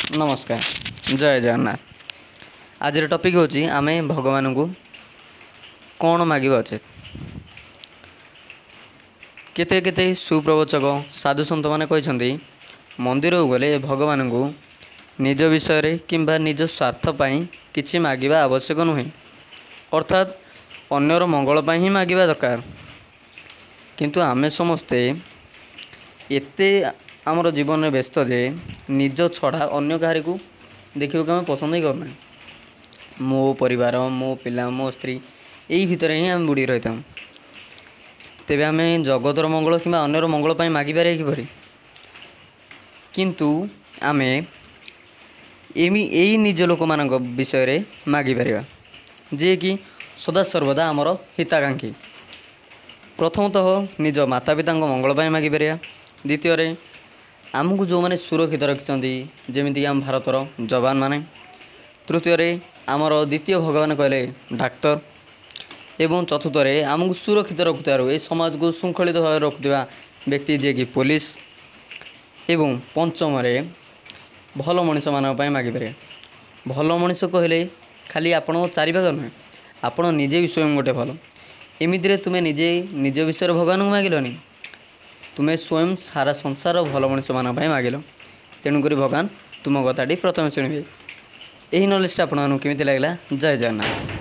ନମସ୍କାର, ଜୟ ଜଗନ୍ନାଥ। ଆଜିର ଟପିକ୍ ହେଉଛି ଆମେ ଭଗବାନଙ୍କୁ କ'ଣ ମାଗିବା ଉଚିତ। କେତେ କେତେ ସୁପ୍ରବଚକ ସାଧୁ ସନ୍ଥମାନେ କହିଛନ୍ତି, ମନ୍ଦିରକୁ ଗଲେ ଭଗବାନଙ୍କୁ ନିଜ ବିଷୟରେ କିମ୍ବା ନିଜ ସ୍ୱାର୍ଥ ପାଇଁ କିଛି ମାଗିବା ଆବଶ୍ୟକ ନୁହେଁ, ଅର୍ଥାତ୍ ଅନ୍ୟର ମଙ୍ଗଳ ପାଇଁ ହିଁ ମାଗିବା ଦରକାର। କିନ୍ତୁ ଆମେ ସମସ୍ତେ ଏତେ ଆମର ଜୀବନରେ ବ୍ୟସ୍ତ ଯେ ନିଜ ଛଡ଼ା ଅନ୍ୟ କାହାରିକୁ ଦେଖିବାକୁ ଆମେ ପସନ୍ଦ ହିଁ କରୁନା। ମୋ ପରିବାର, ମୋ ପିଲା, ମୋ ସ୍ତ୍ରୀ, ଏଇ ଭିତରେ ହିଁ ଆମେ ବୁଡ଼ିକି ରହିଥାଉ। ତେବେ ଆମେ ଜଗତର ମଙ୍ଗଳ କିମ୍ବା ଅନ୍ୟର ମଙ୍ଗଳ ପାଇଁ ମାଗିପାରିବା କିପରି? କିନ୍ତୁ ଆମେ ଏଇ ନିଜ ଲୋକମାନଙ୍କ ବିଷୟରେ ମାଗିପାରିବା, ଯିଏକି ସଦାସର୍ବଦା ଆମର ହିତାକାଂକ୍ଷୀ। ପ୍ରଥମତଃ ନିଜ ମାତା ପିତାଙ୍କ ମଙ୍ଗଳ ପାଇଁ ମାଗିପାରିବା। ଦ୍ୱିତୀୟରେ ଆମକୁ ଯେଉଁମାନେ ସୁରକ୍ଷିତ ରଖିଛନ୍ତି, ଯେମିତିକି ଆମ ଭାରତର ଯବାନମାନେ। ତୃତୀୟରେ ଆମର ଦ୍ୱିତୀୟ ଭଗବାନ କହିଲେ ଡାକ୍ତର, ଏବଂ ଚତୁର୍ଥରେ ଆମକୁ ସୁରକ୍ଷିତ ରଖୁଥିବାରୁ ଏହି ସମାଜକୁ ଶୃଙ୍ଖଳିତ ଭାବରେ ରଖୁଥିବା ବ୍ୟକ୍ତି ଯିଏକି ପୋଲିସ, ଏବଂ ପଞ୍ଚମରେ ଭଲ ମଣିଷମାନଙ୍କ ପାଇଁ ମାଗିପାରିବା। ଭଲ ମଣିଷ କହିଲେ ଖାଲି ଆପଣଙ୍କ ଚାରିପାଖ ନୁହେଁ, ଆପଣ ନିଜେ ବି ସ୍ୱୟଂ ଗୋଟେ ଭଲ। ଏମିତିରେ ତୁମେ ନିଜେ ନିଜ ବିଷୟରେ ଭଗବାନଙ୍କୁ ମାଗିଲନି, ତୁମେ ସ୍ୱୟଂ ସାରା ସଂସାର ଭଲ ମଣିଷମାନଙ୍କ ପାଇଁ ମାଗିଲ। ତେଣୁକରି ଭଗବାନ ତୁମ କଥାଟି ପ୍ରଥମେ ଶୁଣିବେ। ଏହି ନଲେଜଟା ଆପଣମାନଙ୍କୁ କେମିତି ଲାଗିଲା? ଜୟ ଜଗନ୍ନାଥ।